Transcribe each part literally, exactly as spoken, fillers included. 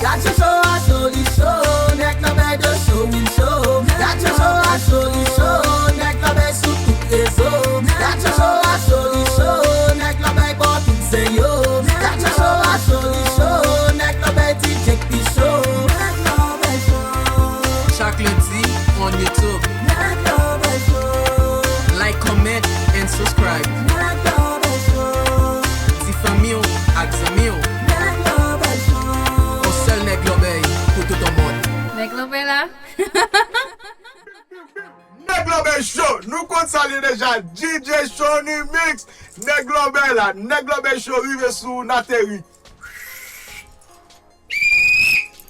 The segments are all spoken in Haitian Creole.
Aksyon cho a soli cho, nèg nan bèy de cho, wi cho. Aksyon cho a soli cho, nèg nan bèy sou tout rezo. Aksyon cho a soli cho, nèg nan bèy bò tout zen yo. Aksyon cho a soli cho, nèg nan bèy D J k pi cho. Nèg nan bèy cho. Chak lendi on YouTube. Nèg nan bèy cho. Like, comment and subscribe. Nèg nan bèy cho. Di fanmi w ak zanmi w. Nèg nan bèy cho. On sèl nèg lòbèy pou tout on mond. Nèg lòbèy la. Nèg lòbèy cho, nou konn sa l ye deja, D J Shonny Mix, nèg lòbèy la, nèg lòbèy cho rive sou w, n ateri.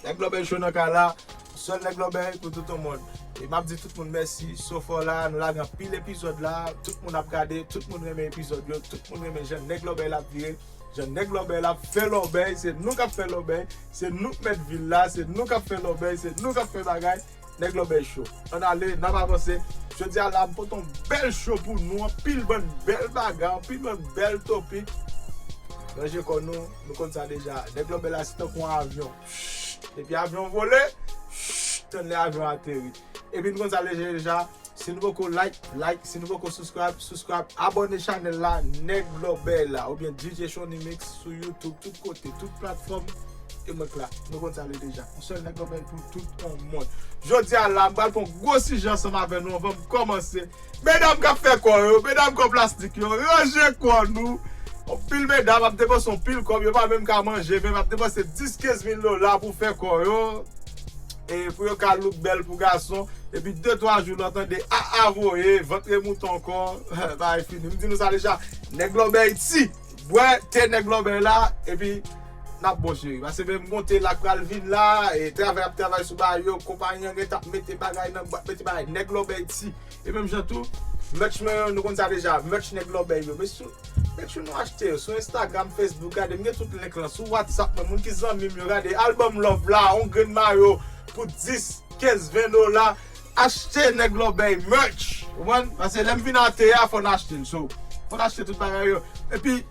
Nèg lòbèy cho nan kay la, sèl nèg lòbèy pou tout on mond. E m ap di tout moun mèsi, so far la, nou lage anpil epizòd la, tout moun ap gade, tout moun renmen epizòd yo, tout moun renmen jan nèg lòbèy la ap vire, jan nèg lòbèy la ap fè lòbèy, se nou k ap fè lòbèy, se nou k mèt vil la, se nou k ap fè lòbèy, se nou k ap fè bagay. Nèg lòbèy cho. Ann ale, n ap avanse. Jodi a la, m pote yon bèl cho pou nou, anpil bann bèl bagay, anpil bann bèl topik. Ranje kò nou, nou konn sa deja. Nèg lòbèy la se tankou yon avyon. Depi avyon vole, tann lè avyon ateri. Epi nou konn sa deja, deja. Si nou poko like, like. Si nou poko subscribe, subscribe. Abòne chanèl la, Nèg Lòbèy la, oubyen D J Shonny Mix sou YouTube, tout kote, tout platfòm. E mwen k la. Nou konn sa l ye deja. On sèl Nèg Lòbèy pou tout on mond. Jodi a la, m pral pran gwo sijè ansanm avè nou anvan m kòmanse. Medam k ap fè kò yo, medam kò plastik yo, ranje kò nou. Anpil medam ap depanse anpil kòb, yo pa menm ka manje, men ap depanse dis, kenz mil dola pou fè kò yo. E pou yo ka look bèl pou gason. Epi de, twa jou, lè w tande a, a voye, vant remoute ankò, bagay fini. M di nou sa deja, Nèg Lòbèy ti, bwè te Nèg Lòbèy la, epi n ap bon cheri. Paske menm gon te la k pral vin la, e travay ap travay sou bagay yo, konpayi an gentan ap mete bagay nan bwat, mete bagay, Nèg Lòbèy ti. E menm jan tou, merch mwen yo, nou konn sa deja, merch Nèg Lòbèy yo. Men sou, make sure nou achte yo sou Instagram, Facebook, gade, m gen tout link lan, sou WhatsApp mwen, moun ki zanmi m yo, gade, album Love la, on grenn mayo pou dis, kenz, ven dola, achte Nèg Lòbèy merch, ou konprann? Paske lè m vin ate a, fò n achte l, so, fò n achte tout bagay yo. Epi,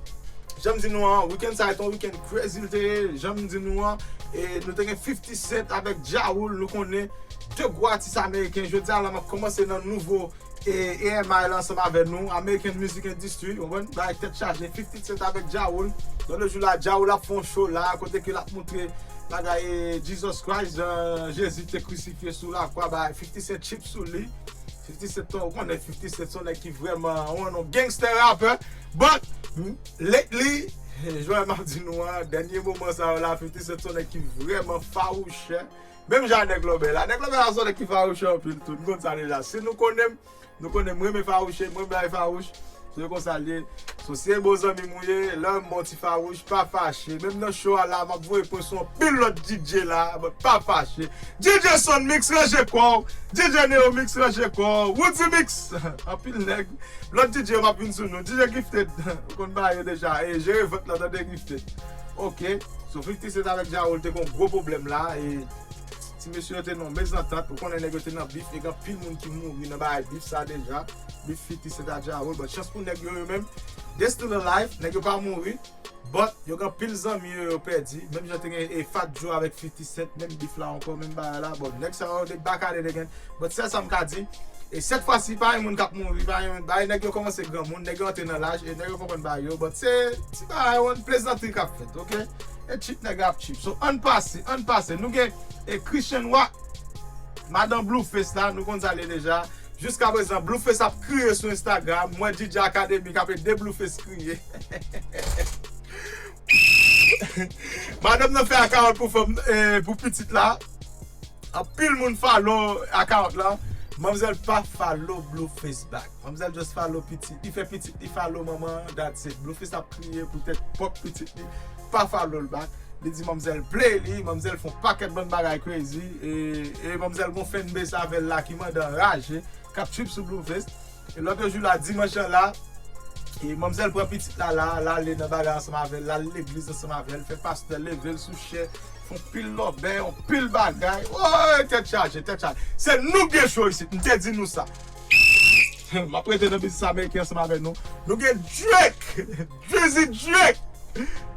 jan m di nou an, weekend sa a te yon weekend crazy l te ye, jan m di nou an, e nou te gen fifty Cent avèk Ja Rule, nou konnen, de gwo atis ameriken. Jodi a la, m ap kòmanse nan nouvo e, A M I la ansanm avè nou, American Music Industry, ou konprann? Bagay tèt chaje, fifty Cent avèk Ja Rule. Nan de jou la, Ja Rule ap fè yon show la, kote ke l ap montre bagay, e, Jesus Christ, jan Jezi te krisifye sou lakwa, bagay fifty Cent chip sou li. fifty Cent, ou konnen fifty Cent se yon nèg ki vrèman, yon, yon gangster rapper. But, m, lately, jan m ap di nou an, dènye moman sa yo la, fifty Cent se yon nèg ki vrèman fawouchè. Menm jan Nèg Lòbèy la. Nèg Lòbèy la se yon nèg ki fawouchè anpil tou. Nou konn sa deja. Si nou konnen m, nou konnen m renmen fawouche, m renmen bay fawouch. Se konsa l ye. So, si e bon zanmi m ou ye, lè m ba w ti fawouch, pa fache. Menm nan show a la, m ap voye pwen sou anpil lòt D J la, but pa fache. D J Sound Mix, ranje kò w. D J Neo Mix, ranje kò w. Woody Mix, anpil nèg. Lòt D J yo, m ap vin sou nou. D J Gifted, ou konn bagay yo deja. E jere vant lan, tande Gifted. Ok. So, fifty Cent avèk Ja Rule te gon gwo pwoblèm la. E ti mesye yo te nan mezantant, ou konnen nèg yo te nan bif, e gen anpil moun ki mouri nan bagay bif sa deja, bif fifty Cent ak Ja Rule, but chans pou nèg yo, yo menm, they still alive, nèg yo pa mouri, but yo gen anpil zanmi yo, yo pèdi, menm jan te gen e Fat Joe avèk fifty Cent, menm bif la ankò, menm bagay la, bon, nèg sa yo, they back at it again, but sèl sa m ka di, e sèt fwa si, pa gen moun k ap mouri, pa gen, bagay nèg yo kòmanse granmoun, nèg yo antre nan laj, e nèg yo konprann bagay yo, but se ti bagay, yon plezantri k ap fèt, ok? E cheap nèg ap cheap. So, ann pase, ann pase. Nou gen, e, Christian Rock, madan Blueface la, nou konn sa l ye deja. Jiska prezan, Blueface ap kriye sou Instagram. Mwen, D J Academy k ap ede Blueface kriye. Madanm nan fè akawont pou fanm, e, pou pitit la. Anpil moun follow akawont lan. Manmzèl pa follow Blueface back. Manmzèl just follow pitit. Li fè pitit li follow manman an, that's it. Blueface ap kriye poutèt pwòp pitit li pa follow l back. Li di manmzèl play li, manmzèl fè yon pakèt bann bagay crazy. E, e manmzèl gon fanbase avè l la ki mande anraje, k ap trip sou Blueface. E lòt jou la, dimanch lan la, e manmzèl pran pitit la, la, l ale nan bagay ansanm avè l, l al legliz ansanm avè l, fè pastè leve l sou chè, fè yon pil lòbèy, yon pil bagay. Woy, tèt chaje, tèt chaje. Se nou k gen cho isit, m te di nou sa. M ap rete nan biznis ameriken ansanm avè nou. Nou gen Drake, Drizzy Drake.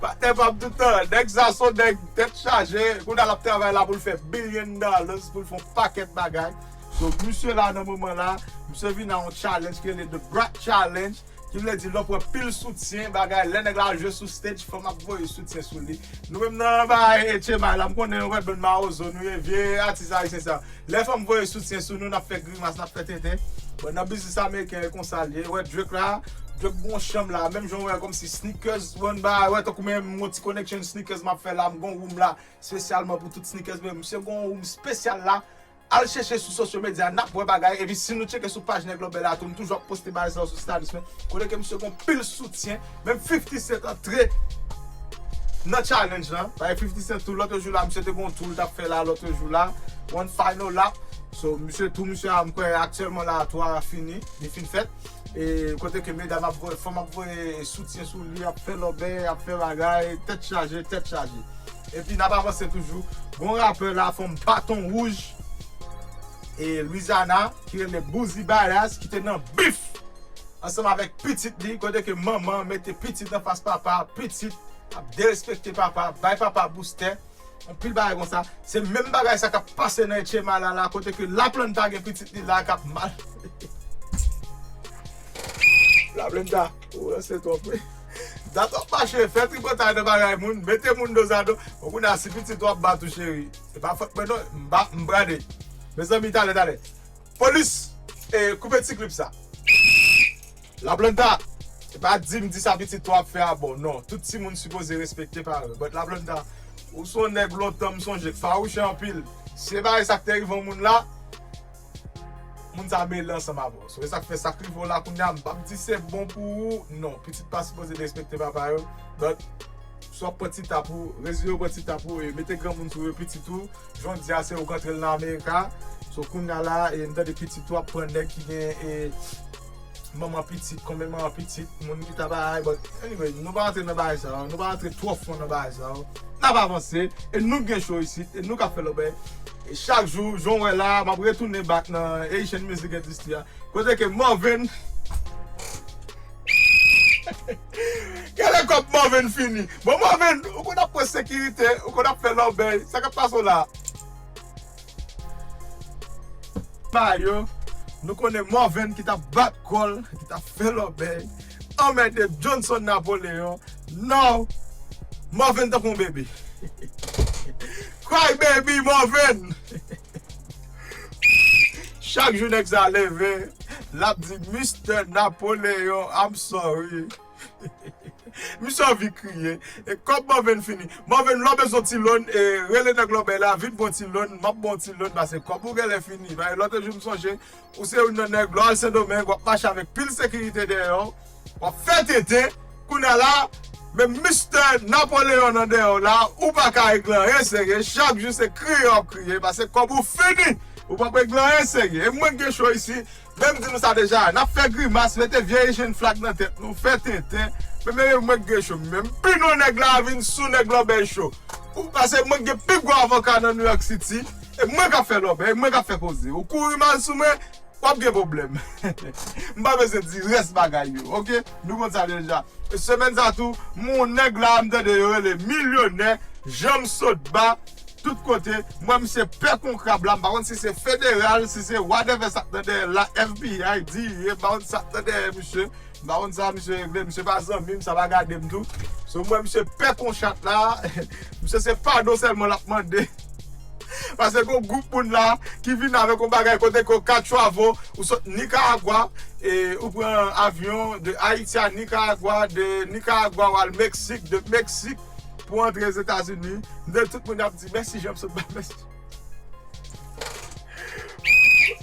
Patnè pa m tout tan. Nèg sa se yon nèg tèt chaje. Kounye a l ap travay la pou l fè billion dollars, pou l fè yon pakèt bagay. So, misye la nan moman la, misye vin a yon challenge ki rele The Brat Challenge. Ki vle di lè w pran pil soutyen, bagay, lè nèg la al jwe sou stage, fanm ap voye soutyen sou li. Nou menm nan bagay H M I la, m konnen nou wè bann mawozo nou ye, vye atis ayisyen sa. Lè fanm voye soutyen sou nou, n ap fè grimas, n ap fè tenten. Bon, nan biznis ameriken, e konsa l ye. Wè Drake la, Drake gon chanm la, menm jan w wè kòmsi sneakers, bon, bagay, wè tankou menm yon ti connection sneakers m ap fè la, m gon room la, espesyalman pou tout sneakers, men misye gon room espesyal la. Al chèche sou social media, n ap wè bagay, epi si nou tcheke sou paj Nèg Lòbèy la tou, m toujou ap poste bagay sa yo sou status mwen. Kote ke misye gon pil soutyen, menm fifty Cent antre nan challenge lan. Bagay fifty Cent tou, lòt jou la, misye te gon tour l t ap fè la, lòt jou la. One final lap. So, misye tou, misye a, m kwè aktyèlman la, tour a fini, li fin fèt. E kote ke medam ap voye, fanm ap voye soutyen sou li, ap fè lòbèy, ap fè bagay, tèt chaje, tèt chaje. Epi n ap avanse toujou. Gon rapè la, fanm baton wouj, e Louisiana, ki rele Boosie Badass, ki te nan bif ansanm avèk pitit li, kote ke manman mete pitit anfas papa, pitit ap derespekte papa, bay papa boustè, anpil bagay konsa. Se menm bagay sa k ap pase nan H M I la, la, kote ke Laplanta gen pitit li la k ap mal. Laplanta, ou ranse twòp, wi. Dat w ap mache, fè tripotay nan bagay moun, mete moun dozado. Bon, kounye a, si pitit w ap bat ou, cheri, se pa fòt mwen non, m ba, m brade. Mezanmi, talè, talè. Polis, e, koupe ti klip sa. Laplanta, se pa di m di sa pitit w ap fè a bon, non. Tout timoun sipoze respekte paran yo. But Laplanta, ou se yon nèg lontan m sonje k fawouche anpil. Si se bagay sa k te rive yon moun la, moun sa mele ansanm avè w. So, e sa k fè sa k rive w la kounye a, m p ap di se bon pou ou, non. Pitit pa sipoze derespekte papa yo. But, si w ap pran ti tap ou, reziye w pran ti tap ou, e mete granmoun sou yo, pitit ou, jan w di a, se ou k antre l nan Amerika. So, kounye a la, e m tande pitit ou ap pran nèg ki gen, e, manman pitit, konbyen manman pitit, moun ki ta bay, but anyway, nou pa rantre nan bagay sa yo, nou pa rantre twò fon nan bagay sa yo. N ap avanse, e nou k gen show isit, e nou k ap fè lòbèy. E chak jou, jan w wè la, m ap retounen back nan Haitian music industry a. Kote ke Morven, gade kòb Morven fini. Bon, Morven, ou konn ap pran sekirite, ou konn ap fè lòbèy, sa k ap pase w la? Ba yo, nou konnen Morven ki t ap bat kò l, ki t ap fè lòbèy, anmède Johnson Napoleon. Now, Morven tankou yon bebe. Cry baby Morven. Chak jou nèg sa leve, l ap di Mister Napoleon, I'm sorry. Misye anvi kriye. E kòb Morven fini. Morven, lè w bezwen ti loan, e rele nèg lòbèy la, vin pran ti loan, m ap ba w ti loan, paske kòb ou genlè fini. Paske lòt jou m sonje, ou se youn nan nèg, lè w al Sendomeng, w ap mache avèk pil sekirite dèyè w, w ap fè tenten, kounye a la, men Mister Napoleon nan dèyè w la, ou pa ka regle anyen serye, chak jou se kriye w ap kriye, paske kòb ou fini, ou p ap regle anyen serye. E mwen k gen show isi, men m di nou sa deja, n ap fè grimas, mete vye Asian flag nan tèt nou, fè tenten. Men, men, men mwen k gen show, men m pi non nèg la vin sou nèg lòbèy show. Ou pase mwen k gen pi gwo avoka nan New York City, e mwen k ap fè lòbèy, e mwen k ap fè koze. Ou kouri mal sou mwen, w ap gen pwoblèm. M pa bezwen di rès bagay yo, oke? Nou konn sa deja. E semèn sa tou, m wè yon nèg la, m tande yo rele milyonè, Janm Sotba, tout kote, m wè misye pè kon krab la, m pa konn si se federal, si se whatever sa k nan dèyè l la, F B I, D E A, m pa konn sa k nan dèyè misye, m pa konn sa misye regle, misye pa zanmi m, sa pa gade m tou. So, m wè misye pè kon chat la, misye se padon sèlman l ap mande. Paske gon gwoup moun la ki vin avèk yon bagay kote ke w ka travel, ou sot Nicaragua, e ou pran avyon de Ayiti a Nicaragua, de Nicaragua w al Meksik, de Meksik pou antre Zetazini. M tande tout moun ap di, mèsi Janm Sotba, mèsi.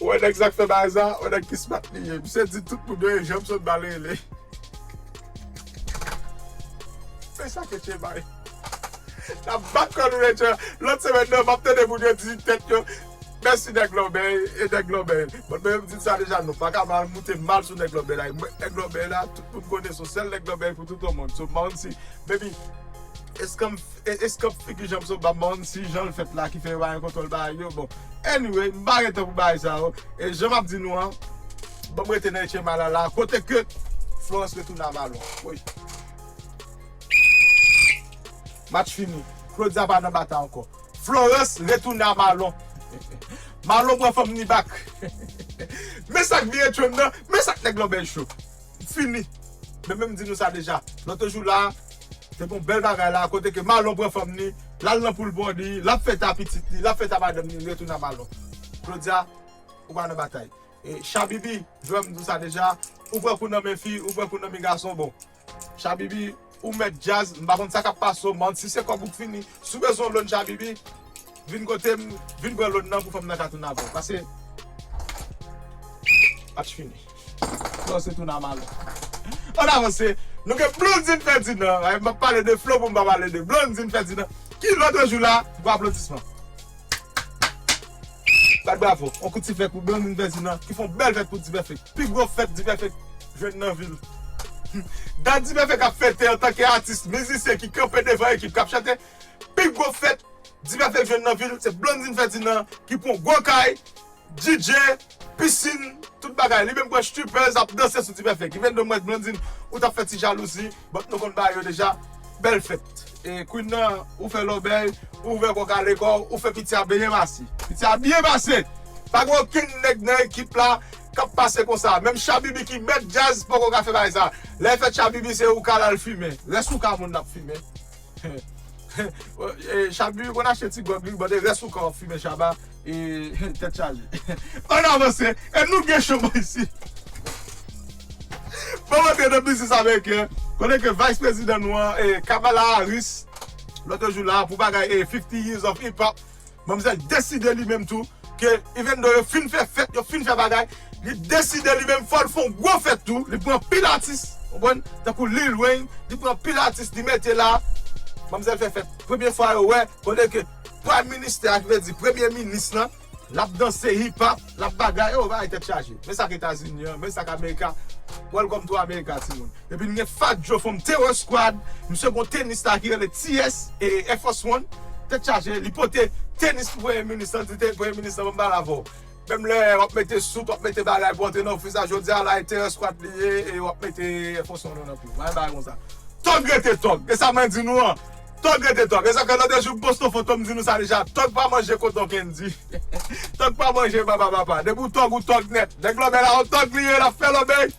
Ou wè nèg sa k fè bagay sa, ou wè nèg ki smat li ye. Misye di tout moun yo, Janm Sotba l rele. Men sa ke Che bay. N ap bat kò nou, Rachel. Lòt semèn nan, m ap tande moun yo di tèt yo, mèsi nèg lòbèy e nèg lòbèy. Bon, mwen menm di sa deja, nou pa ka mal moute mal sou nèg lòbèy la. Mwen, nèg lòbèy la, tout moun konnen se yon sèl nèg lòbèy pou tout yon moun. So, m pa konn si, baby, eskanp, e- eskanp figi Janm Sotba, m pa konn si jan l fèt la ki fè yo pa gen kontwòl bagay yo. Bon, anyway, m pa gen tan pou bagay sa yo. E jan m ap di nou an, bon, m rete nan H M I la, la, kote ke Florence retounen a balon. Woy. Match fini. Claudia pa nan batay ankò. Florence retounen a Marlon. Marlon pran fanm ni back. Men sa k vire tchonm nan, men sa k nèg lòbèy cho. Fini. Men menm di nou sa deja. Lòt jou la, te gon bèl bagay la, kote ke Marlon pran fanm ni, l al nan pool party, l ap fèt a pitit li, l ap fèt a madanm ni, li retounen a Marlon. Claudia, ou pa nan batay. E Chabibi, jwè m di w sa deja, ou pran kou nan men fi, ou pran kou nan men gason, bon. Chabibi, ou mèt djaz, m pa konn sa k ap pase w, man, si se kòb ou k fini, si w bezwen yon lòn Chabibi, vin kote m, vin pran lòn nan pou fanm nan ka tounen avè w. Pase, match fini. Florence tounen a Marlon. Ann avanse, nou gen Blondine Ferdinand, ay, m ap pale de Flo pou m pa pale de Blondine Ferdinand, ki lòt jou la, gwo aplodisman. Bat bravo, on kout sifflet pou Blondine Ferdinand, ki fè on bèl fèt pou Dipèfèk. Pi gwo fèt Dipèfèk jwenn nan vil. Dat Dipèfèk ap fete antanke atis, mizisyen ki kanpe devan ekip k ap chante. Pi gwo fèt Dipèfèk jwenn nan vil, se Blondine Ferdinand ki pran gwo kay, D J, pisin, tout bagay. Li menm pran strippers ap danse sou Dipèfèk. Even though mwen Blondine, ou t ap fè ti jalouzi, but nou konn bagay yo deja. Bèl fèt. E Queen nan, ou fè lòbèy, ou ouvè kò kale kò w, ou fè piti a byen pase. Piti a byen pase. Pa gen okenn nèg nan ekip la k ap pase konsa. Menm Chabibi ki mèt djaz poko ka fè bagay sa. Lè fèt Chabibi se ou k al al fimen. Rès ou ka moun n ap fimen. E, Chabibi konn achte ti gwòg li, bande rès ou ka w ap fimen Chaba. E, tèt chaje. Ann avanse. E nou gen cho bò isi. Bon, antre nan biznis ameriken. Konnen ke vice prezidan nou an, e, Kamala Harris, lòt jou la, pou bagay, e, fifty years of hip hop, manmzèl deside li menm tou, ke even though yo fin fè fèt, yo fin fè bagay, li deside li menm fò l fè yon gwo fèt tou, li pran pil atis, ou konprann, tankou Lil Wayne, li pran pil atis, li mete la, manmzèl fè fèt. Premye fwa yo wè, konnen ke Prime Minister a, ki vle di premye minis lan, l ap danse hip hop, l ap bagay, oh, bagay tèt chaje. Men sa k Etazini an, men sa k America. Welcome to America, timoun. Epi n gen Fat Joe from Terror Squad, misye gon tenis la ki rele T S e Air Force One. Tèt chaje, li pote tenis pou premye minis lan, di te premye minis lan, ban m pale avè w. Menm lè w ap mete sout, w ap mete bagay pou antre nan ofis la, jodi a la, e Terror Squad li ye, e w ap mete Air Force One nan pye w. Bagay bagay konsa. Tòg rete tòg. E sa mwen di nou an. Tòg rete tòg. E sa fè lòt jou Boston Fantom di nou sa deja. Tòg pa manje koton Kendy. Tòg pa manje papa papa. Depi w tòg, ou tòg nèt. Nèg lòbèy la, yon tòg li ye, l ap fè lòbèy.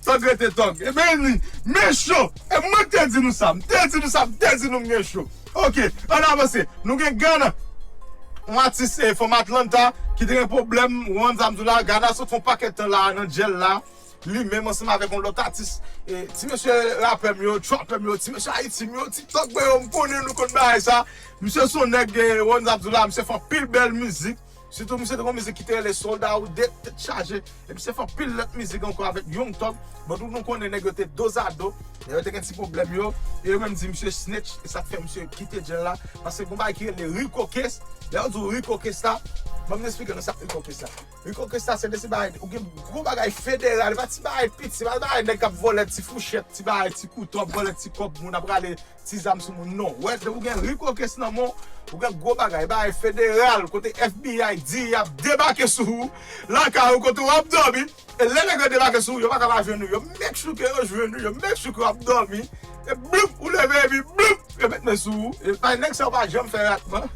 Tòg rete tòg. E ben li, men cho. E mwen k te di nou sa. M te di nou sa, m te di nou m gen cho. Ok, ann avanse. Nou gen Gana. Yon atis, e, fanm Atlanta ki te gen pwoblèm, ou konn sa m di w la, Gana sot fè yon pakèt tan la nan djèl la. Li menm ansanm avèk yon lòt atis, e, ti mesye rapè m yo, trapè m yo, ti mesye Ayiti m yo, TikTok mwen yo, m konnen nou konn bagay sa. Misye se yon nèg, e, Ronz ap di w la, misye fè anpil bèl mizik. Sitou misye te gon mizik ki te rele Sold Out, de tèt chaje. E misye fè anpil lòt mizik ankò avèk Young Thug. Bon, tout nou konnen nèg yo te dozado. Lè yo te gen ti pwoblèm yo. E yo menm di misye snitch. E sa k fè misye kite djèl la. Paske gon bagay ki rele Rico Case. Lè yo di w Rico Case la, ban m esplike nou sa k Rico Case la. Rico Case la, se de ti bagay, ou gen gwo bagay federal, e pa ti bagay piti, se pa bagay nèg k ap vòlè ti fouchèt, ti bagay, ti kouto, ap vòlè ti kòb moun, ap rale ti zam sou moun, non. Wè, lè ou gen Rico Case nan men w, ou gen gwo bagay, bagay federal, kote F B I di y ap debake sou ou, lakay ou kote w ap dòmi, e lè nèg yo debake sou ou, yo pa ka pa jwenn ou, yo make sure ke yo jwenn ou, yo make sure ke w ap dòmi, e bloup, ou leve epi bloup, yo met men sou ou. E pa nèg sa yo pa janm fè ratman.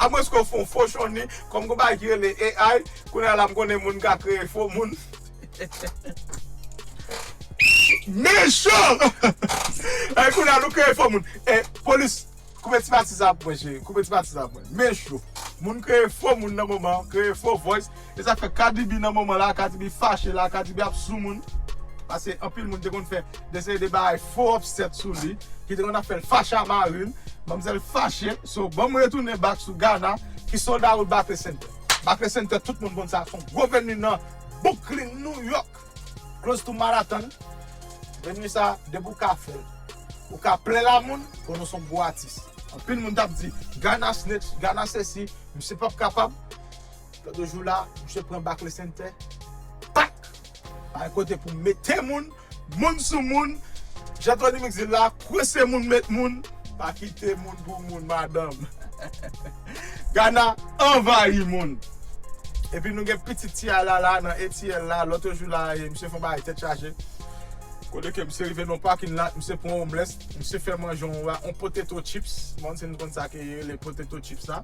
Amwens ke w fè yon fo chonni, kòm gon bagay ki rele A I, kounye a la m konnen moun ka kreye fo moun. Men cho! E kounye a nou kreye fo moun. E polis, koupe ti pati sa pou mwen, cheri. Koupe ti pati sa pou mwen. Men cho. Moun kreye fo moun nan moman, kreye fo voice. E sa k fè Cardi B nan moman la, Cardi B fache la, Cardi B ap sou moun. Paske anpil moun te konn fè de seri de bagay fo upset sou li, ki te konn ap fè l fache a mari l. Manmzèl fache, so ban m retounen back sou Gana, ki sold out Barclays Center. Barclays Center, tout moun konn sa, se yon gwo venue nan Brooklyn, New York, close to Manhattan. Venue sa, depi w ka fè l, ou ka plen lamoun, konnen w se yon gwo atis. Anpil moun t ap di, Gana snitch, Gana sesi, misye p ap kapab. Lòt jou la, misye pran Barclays Center. Pak! Bay kote pou mete moun, moun sou moun. Jan Tony Mix di l la, kwense moun, met moun. Pa kite moun pou moun, madanm. Gana anvayi moun. Epi nou gen pitit T I la la, nan A T L la, lòt jou la, e, misye fè yon bagay tèt chaje. Kote ke misye rive nan parking lot, misye pran homeless, misye fè manje yon, yon potato chips. Bon, si nou konn sa ke yo rele potato chips la.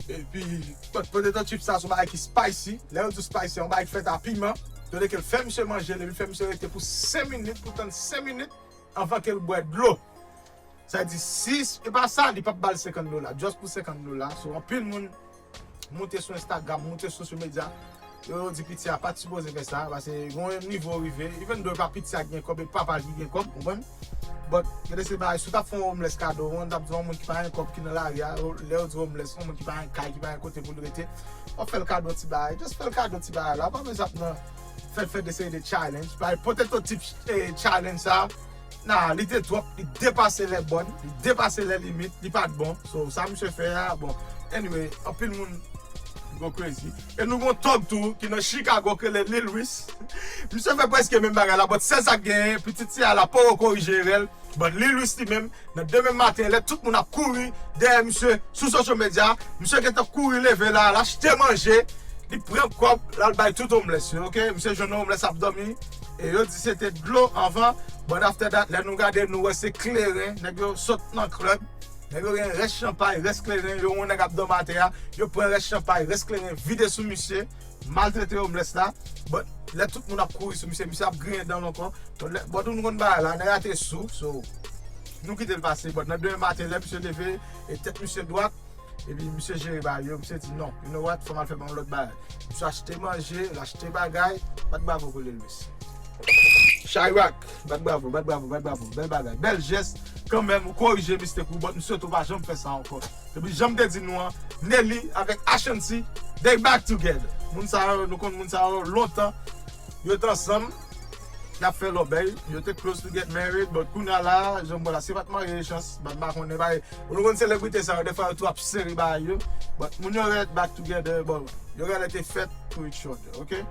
Epi, pot-, potato chips la, se yon bagay ki spicy. Lè yo di spicy, yon bagay ki fèt a piman. Tande ke l fè misye manje l, epi fè misye rete pou senk minit, pou tann senk minit, anvan ke l bwè dlo. Sa di, si e pa sa, li p ap ba l senkant dola, just pou senkant dola. So, anpil moun moute sou Instagram, moute sou social media, yo di piti a pa t sipoze fè sa, paske gon nivo rive, even though e pa piti a ki gen kòb, e papa l ki gen kòb, konprann? But, gade se bagay, si w t ap fè yon homeless kado, w t ap di yon moun ki pa gen kòb, ki nan lari a, lè yo di homeless, yon moun ki pa gen kay, ki pa gen kote pou l rete, w ap fè l kado ti bagay, just fè l kado ti bagay la, pa bezwen ap nan fè, fè de seri de challenge, bagay potato chip, eh, challenge sa, nah, li te twòp, li depase lè bòn, li depase lè limit, li pa t bon. So, sa misye fè a, bon. Anyway, anpil moun go crazy. E nou gon tòg tou ki nan Chicago ki rele Lil Wis. Misye fè prèske menm bagay la, but sèl sa k genyen, pitit ti a la poko korije erè l. But Lil Wis li menm, nan demen maten, lè tout moun ap kouri dèyè misye sou social media, misye gentan kouri leve la, l achte manje, li pran kòb, l al bay tout homeless yo, ok? Misye jwenn yon homeless ap dòmi, e yo di se te dlo anvan, but after that, lè nou gade, nou wè se kleren, nèg yo sot nan club, nèg yo gen rès chanpay, rès kleren, yo wè yon nèg ap dòmi atè a, yo pran rès chanpay, rès kleren, vide sou misye, maltrete homeless la, but lè tout moun ap kouri sou misye, misye ap griyen dan l ankò, but lè, but nou konn bagay la, nèg la te sou, so, nou kite l pase, but nan demen maten, lè misye leve, e tèt misye dwat, epi misye jere bagay yo, misye di, "Non, you know what, fò m al fè yon lòt bagay." Misye achte manje, l achte bagay, bat bravo pou Lil Wis. Chirac, bat bravo, bat bravo, bat bravo, bèl bagay, bèl jès, kanmenm, ou korije mistake ou, but m swete w pa janm fè sa ankò. Epi jan m te di nou an, Nelly avèk Ashanti, they back together. Moun sa yo, nou konn moun sa yo lontan, yo t ansanm, y ap fè lòbèy, yo te close to get married, but kounye a la, jan m wè la, se pa t marye chans, but m pa konnen, bagay, ou konn selebrite sa yo, defwa yo tou ap sere bagay yo, but moun yo rèd back together, bon, yo rèd te fèt to each other, ok?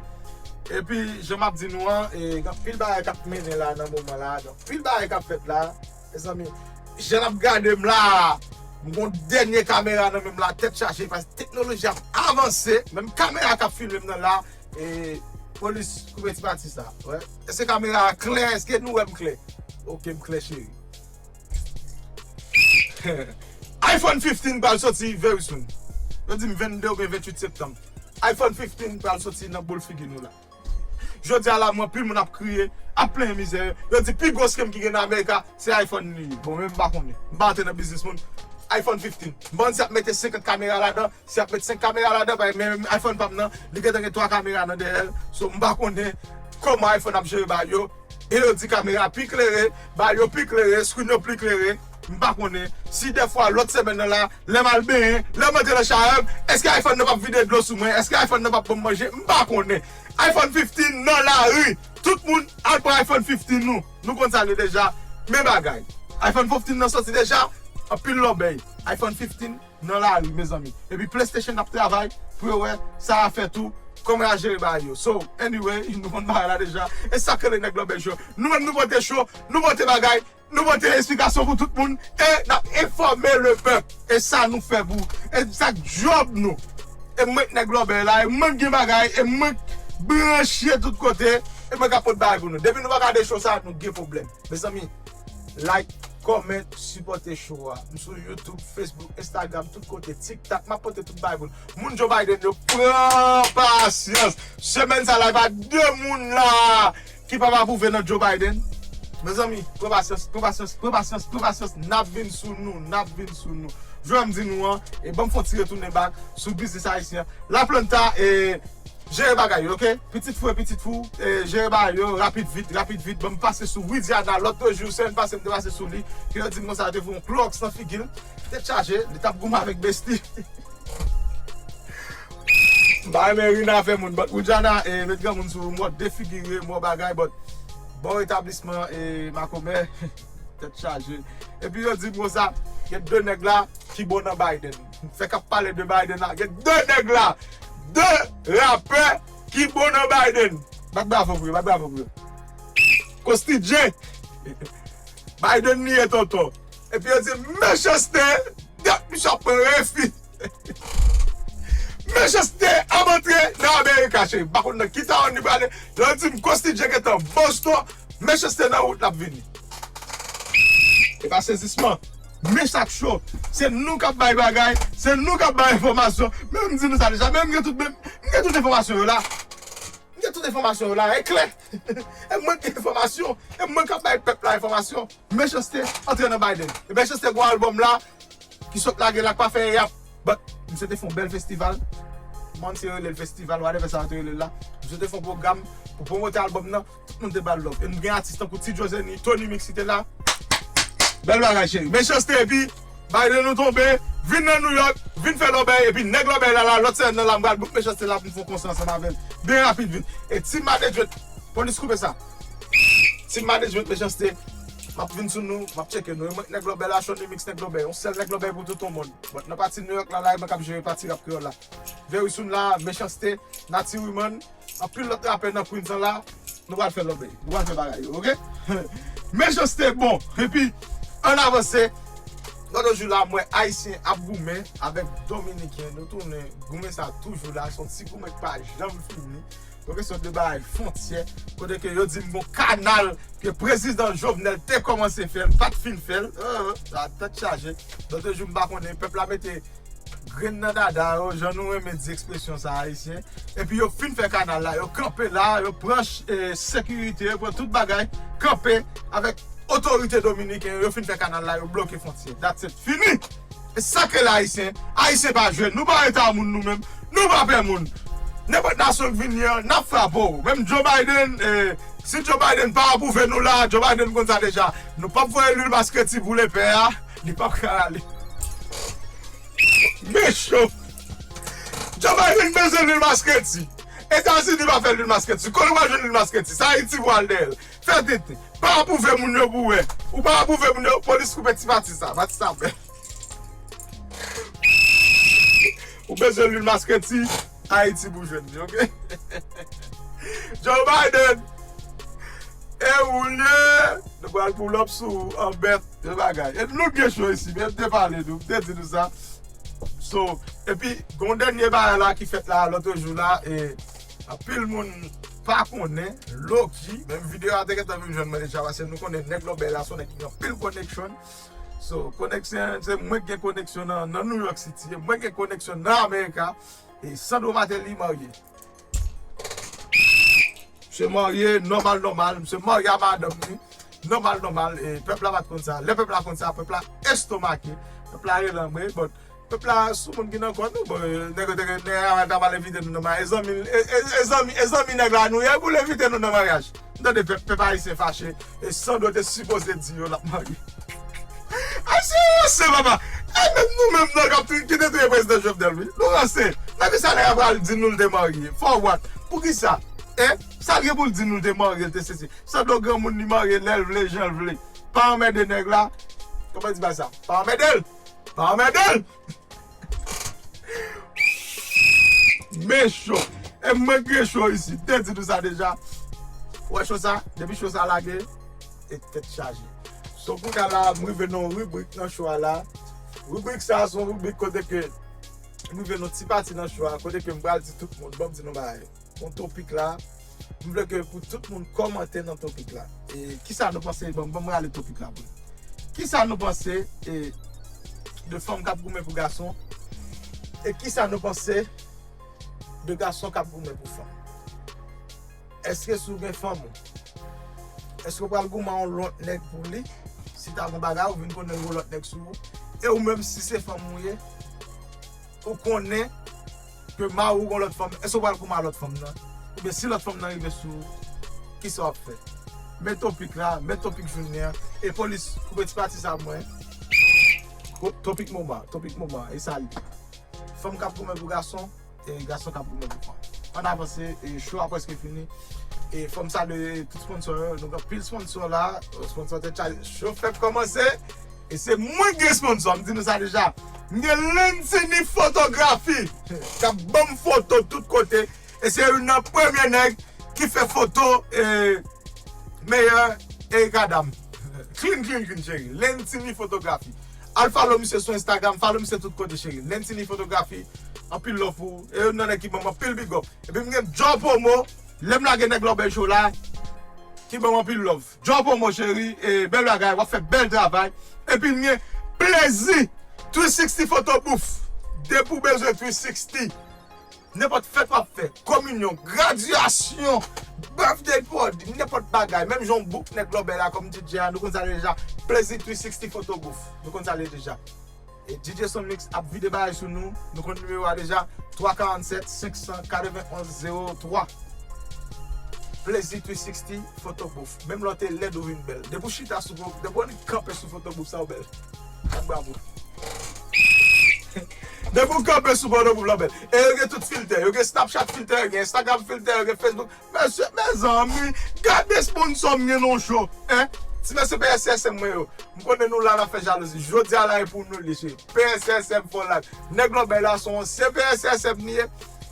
Epi, jan m ap di nou an, e, gen anpil bagay k ap mennen la nan moman la, gen anpil bagay k ap fèt la, mezanmi, jan n ap gade m la, m gon dènye kamera nan men m la, tèt chaje, paske teknoloji ap avanse, menm kamera k ap filme m nan la, e, polis koupe ti pati sa, wè. Èske kamera a klè? Èske nou wè m klè? Ok, m klè, cheri. iPhone fifteen pral soti very soon. Yo di m vennde oubyen venntuit septanm. iPhone fifteen pral soti nan boul figi nou la. Jodi a la, mwen, anpil moun ap kriye, ap plenyen mizè. Yo di pi gwo scam ki gen nan Amerika, se iPhone li ye. Bon, men m pa konnen. M pa antre nan biznis moun. iPhone fifteen. M pa konn si y ap mete senkant kamera ladan, si y ap met senk kamera ladan, paske men iPhone pa m nan, li gentan gen twa kamera nan dèyè l. So, m pa konnen kòman iPhone ap jere bagay yo. E yo di kamera pi klere, bagay yo pi klere, screen yo pi klere. M pa konnen si dèfwa lòt semèn nan la, lè m al benyen, lè m antre nan chawè m, èske iPhone nan p ap vide dlo sou mwen? Èske iPhone nan p ap ban m manje? M pa konnen. iPhone fifteen nan lari. Tout moun al pran iPhone fifteen nou. Nou konn sa nou deja. Men bagay. iPhone fifteen nan soti deja. Anpil lòbèy. iPhone fifteen nan lari, mezanmi. Epi PlayStation ap travay pou yo wè sa a fè tou, kòman y a jere bagay yo. So, anyway, nou konn bagay la deja. E sa k rele nèg lòbèy cho. Nou menm nou pote cho, nou pote bagay, nou pote esplikasyon pou tout moun, e n ap enfòme le pèp. E sa nou fè pou, e sa k djòb nou. E mwen k nèg lòbèy la, e mwen k gen bagay, e mwen k branche tout kote, e mwen k ap pot bagay pou nou. Depi nou pa gade cho sa, nou gen pwoblèm. Mezanmi, like, comment, sipòte show a. M sou YouTube, Facebook, Instagram, tout kote, TikTok, m ap pote tout bagay pou nou. Moun Joe Biden yo, pran pasyans. Semèn sa la, e pa de moun la ki p ap apwouve nan Joe Biden. Mezanmi, pran pasyans, pran pasyans, pran pasyans, pran pasyans. N ap vin sou nou, n ap vin sou nou. Jwè m di nou an, e ban m fè yon ti retounen bak sou biznis ayisyen an. La Planta, e, jere bagay yo, ok? Pitit fou e pitit fou, e, jere bagay yo, rapid vit, rapid vit. Ban m pase sou Widiana, lòt jou, semèn pase, m te pase sou li. Ke yo di m konsa, yo te voye yon klowòks nan figi l. Tèt chaje, li t ap goumen avèk besti. M pa renmen ri nan afè moun, but Widiana, e, met granmoun sou ou, mò defigire, mò bagay, but bon retablisman, e, makomè. Tèt chaje. Epi yo di m konsa, gen de nèg la ki bon nan Biden. Fèk ap pale de Biden la. Gen de nèg la. De rapè ki bon nan Biden. Bat bravo pou yo, bat bravo pou yo. Kosti J. Biden li ye tonton. Epi yo di mechanste, dat misye ap pran refi. Mechanste ap antre nan Amerika, cheri. M pa konn nan ki tawon li prale. Lè yo di m Kosti J gentan Boston, Mechanste nan wout l ap vini. E pa sezisman. Mechak Show. Se nou k ap bay bagay, se nou k ap bay enfòmasyon. Men m di nou sa deja, men m gen tout, men m gen tout enfòmasyon yo la. M gen tout enfòmasyon yo la, e klè. E mwen k gen enfòmasyon, e mwen k ap bay pèp la enfòmasyon. Mechanste antre nan Biden. E Mechanste gen albòm la, ki sot lage la, k pa fè yap. But, misye te fè yon bèl festival. Mwen se rele l festival, whatever sa yo te rele l la. Misye te fè yon pwogram pou pwomote albòm nan. Tout moun te ba l love. E nou gen atis tankou Ti Joe Zeni, Tony Mix ki te la. Bèl bagay, cheri. Mechanste, epi Biden nou tonbe, vin nan New York, vin fè lòbèy, epi nèg lòbèy la la, lòt semèn nan la, m pral book Mechanste la pou m fè yon konsè ansanm avè l. Byen rapid vin. E team management, polis koupe sa. Team management Mechanste, m ap vin sou nou, m ap tcheke nou. E mwen, nèg lòbèy la, Tony Mix, nèg lòbèy. Yon sèl nèg lòbèy pou tout yon moun. But nan pati New York la, la, e mwen k ap jere pati rap kreyòl la. Very soon la, Mechanste, Nati Wiman, anpil lòt rapè nan Queens an la, nou pral fè lòbèy, nou pral fè bagay yo, oke? Mechanste bon, epi ann avanse, lòt jou la, m wè Ayisyen ap goumen avèk Dominiken, nou tounen, goumen sa toujou la, se yon ti goumen k pa janm fini, yon kesyon de bagay fwontyè, kote ke yo di m gon kanal ke prezidan Jovenel te kòmanse fè l, pa t fin fè l, euh, sa tèt chaje, lòt jou m pa konnen, pèp la mete grenn nan dada yo, jan nou renmen di ekspresyon sa ayisyen. Epi yo fin fè kanal la, yo kanpe la, yo pran ch- eh, sekirite, yo pran tout bagay, kanpe avèk otorite dominiken yo, yo fin fè kanal la, yo bloke fwontyè. That's it, fini! E sa k rele ayisyen, ayisyen pa jwe, nou pa eta moun nou menm, nou pa pè moun. Nenpòt nasyon k vini an, n ap frape w. Menm Joe Biden, eh, si Joe Biden pa apwouve nou la, Joe Biden konn sa deja. Nou p ap voye lwil maskreti pou lepè a, li p ap ka rale. Mechan. Joe Biden bezwen lwil maskreti. Etazini pa fè lwil maskreti. Kote w al jwenn lwil maskreti? Se Ayiti pou al dèyè l. Fè tenten. Pa apwouve moun yo pou wè. Ou pa apwouve moun yo, polis koupe ti pati sa. Pati sa fè. Ou bezwen lwil maskreti, Ayiti pou jwenn li, oke? Joe Biden, e ou l ye? Nou pral pull up sou ou an bèt de bagay. E nou gen cho isi, men m te pale nou, m te di nou sa. So, epi, gen yon dènye bagay la ki fèt la, lòt jou la, e anpil moun pa konnen, low key, menm videyo a te gentan vin jwenn mwen deja, paske nou konnen nèg lòbèy la, se yon nèg ki gen anpil koneksyon. So, koneksyon, se mwen ki gen koneksyon nan, nan New York City, e mwen ki gen koneksyon nan America, e Sandro Martelly marye. Misye marye, nòmal, nòmal. Misye marye a madanm li, nòmal, nòmal. E pèp la pa t konn sa. Lè pèp la konn sa, pèp la estomake. Pèp la relanbre. But pèp la sou moun ki nan kò nou. Bon, nèg yo te gen, nèg yo ta pral envite nou nan maryaj. E zanmi, e, e, e zanmi, e zanmi nèg la nou ye pou l envite nou nan maryaj. M tande pèp, pèp ayisyen fache. E Sandro te sipoze di yo l ap marye. Ayisyen ranse, papa. E menm nou menm nan k ap tou- ki te touye prezidan Jovenel, wi. Nou ranse. Nan ki sa nèg la pral di nou l te marye? For what? Poukisa? E sa l gen pou l di nou l te marye, l te sesi? Sandro granmoun, li marye lè l vle, jan l vle. Pa anmède nèg la. Kòman di bagay sa? Pa anmède l! Pa anmède l! Men cho. E mwen gen cho isi. M te di nou sa deja. Ou wè cho sa? Depi cho sa lage, e tèt chaje. So, kounye a la, m rive nan yon ribrik nan cho a la. Ribrik sa, se yon ribrik kote ke m rive nan ti pati nan cho a, kote ke m pral di tout moun, ban m di nou bagay. Bon, topik la, m vle ke pou tout moun kòmante nan topik la. E kisa nou panse, bon, ban m rale topik la pou nou. Kisa nou panse, e, de fanm k ap goumen pou gason? E kisa nou panse de gason k ap goumen pou fanm? Èske si w gen fanm ou, èske w pral goumen a yon lòt nèg pou li? Si ta gon bagay, ou vin konnen yon lòt nèg sou ou. E ou menm, si se fanm ou ye, ou konnen ke mari w gon lòt fanm, èske w pral goumen a lòt fanm nan? Oubyen si lòt fanm nan rive sou ou, kisa w ap fè? Men topik la, men topik jounen an. E polis, koupe ti pati sa pou mwen. Ko- Topik moman, topik moman, e sa li. Fanm k ap goumen pou gason, e gason k ap goumen pou fanm. Ann avanse, e show a prèske fini. E fò m salye tout sponsor yo. Nou gen anpil sponsor la. Sponsor te chaje. Show fèk kòmanse. E se mwen ki gen sponsor, m di nou sa deja. M gen Lentini Fotografi k ap ban m foto tout kote. E se youn nan premye nèg ki fè foto, e, meyè Erika Dam. Clean, clean, clean, cheri. Lentini Fotografi. Al follow misye sou Instagram, follow misye tout kote, cheri. Lentini Fotografi, anpil love pou ou. E youn nan nèg ki ban m anpil big up. Epi m gen Djò Promo, lè m lage nèg lòbèy cho la, ki ban m anpil love. Djòl Promo cheri, e bèl bagay, w ap fè bèl travay. Epi m gen Plezi three sixty Photo Booth. Depi w bezwen three sixty, nenpòt fèt w ap fè, kominyon, gradyasyon, birthday party, nenpòt bagay, menm jan w book nèg lòbèy la kòm D J a, nou konn sa deja. Plezi three sixty Photo Booth, nou konn sa deja. E D J Son Mix ap vide bagay sou nou. Nou konn nimewo a deja, twa karannsèt, senk san katrevenn onz zewo twa. Plezi three sixty Photo Booth. Menm lè w te lèd ou vin bèl. Depi w chita sou, depi w annik kanpe sou Photo Booth sa w bèl. Bat bravo. Depi w kanpe sou Photo Booth la w bèl. E yo gen tout filtè. Yo gen Snapchat filtè, yo gen Instagram filtè, yo gen Facebook. Mesye, mezanmi, gade sponsò m gen nan show, en? Ti mesye P S S M mwen yo. M konnen nou la n ap fè jalouzi. Jodi a la e pou nou li se P S S M for life. Nèg lòbèy la se yon ansyen P S S M li ye.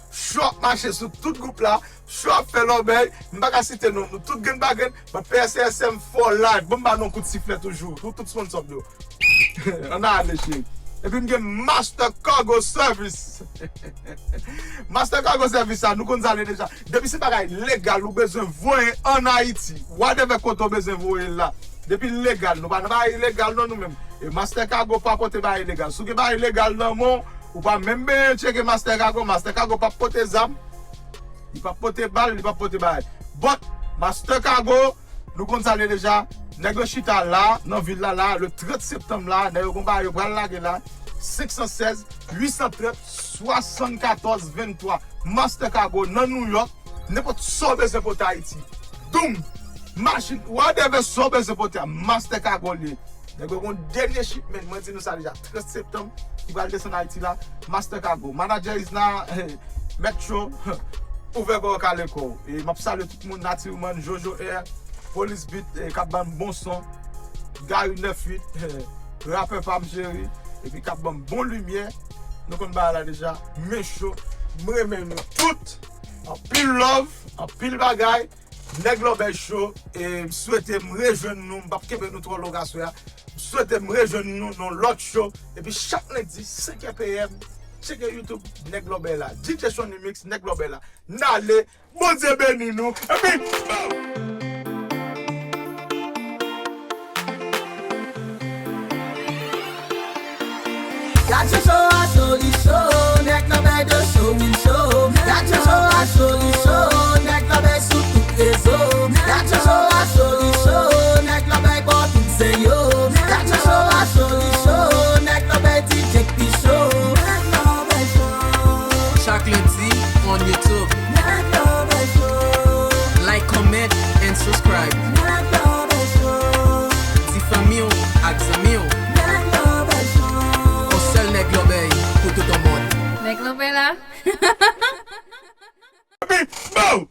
Show ap mache sou tout gwoup la. Show ap fè lòbèy. M pa ka site non nou tout grenn pa grenn. But P S S M for life. Bon, m ba nou kout siflè toujou. Pou tout sponsò m yo. Ann ale, cheri. Epi m gen Master Cargo Service. Master Cargo Service sa, nou konn sa l ye deja. Depi se bagay legal, ou bezwen voye ann Ayiti. Whatever kote w bezwen voye l la. Depi l legal, nou pa nan bagay ilegal non nou menm. E Master Cargo pa pote bagay ilegal. Si w gen bagay ilegal nan men w, ou pa menm bezwen tcheke Master Cargo. Master Cargo p ap pote zam. Li p ap pote bal, li p ap pote bagay. But, Master Cargo, nou konn sa l ye deja. Nèg yo chita la, nan vil la la, le trant septanm la, nèg yo gon bagay yo pral lage la. Senk san sèz, uit san trant, swasannkatòz venntwa. Master Cargo, nan New York, nenpòt sa w bezwen pote Ayiti. Doum! Machin, whatever sa w bezwen pote a, Master Cargo li ye. Nèg yo gon dènye shipment, mwen di nou sa deja, trant septanm, ki pral desann Ayiti la, Master Cargo. Manager Isna, hey, Mèt Cho, ouvè kò w, kale kò w. E m ap salye tout moun, Natirman, Jojo Air, Police Beat, eh, k ap ban m bon son, Gary nèf uit, eh, rapè pa m cheri, epi k ap ban m bon limyè. Nou konn bagay la deja, men cho, m renmen nou tout. Anpil love, anpil bagay. Nèg lòbèy cho, e m swete m rejwenn nou, m p ap kenbe nou twò longa aswè a. M swete m rejwenn nou nan lòt show. Epi chak lendi, senk è P M, tcheke YouTube, Nèg Lòbèy la. D J Sonny Mix, Nèg Lòbèy la. N ale, Bondye beni nou. Epi, bow! Gad cho cho a cho li cho, nèg nan bèy de cho wi cho. Gad cho cho a cho li cho, nèg nan bèy sou tout rezo. Gad cho cho a cho li cho, nèg nan bèy bò tout zen yo. Gad cho cho a cho li cho, nèg nan bèy D J k pi cho. Nèg nan bèy cho. Chak lendi on YouTube. Nèg nan bèy cho. Like, comment and subscribe. Nèg nan bèy cho. Di fanmi w ak zanmi w. Nèg lòbèy cho. Yon sèl nèg lòbèy pou tout yon mond. Nèg lòbèy la. Epi, bow!